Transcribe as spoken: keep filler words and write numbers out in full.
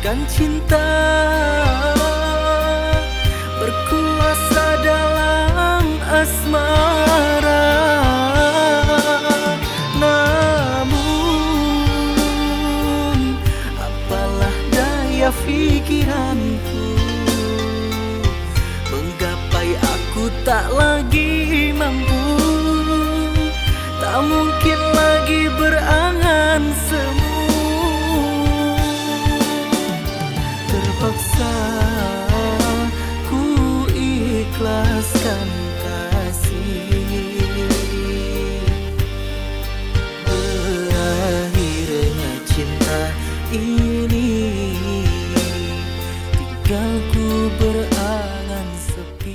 Kan cinta berkuasa dalam asmara. Namun, apalah daya pikiranku, menggapai aku tak lagi mampu, tak mungkin lagi berangan semu. Terpaksa ku ikhlaskan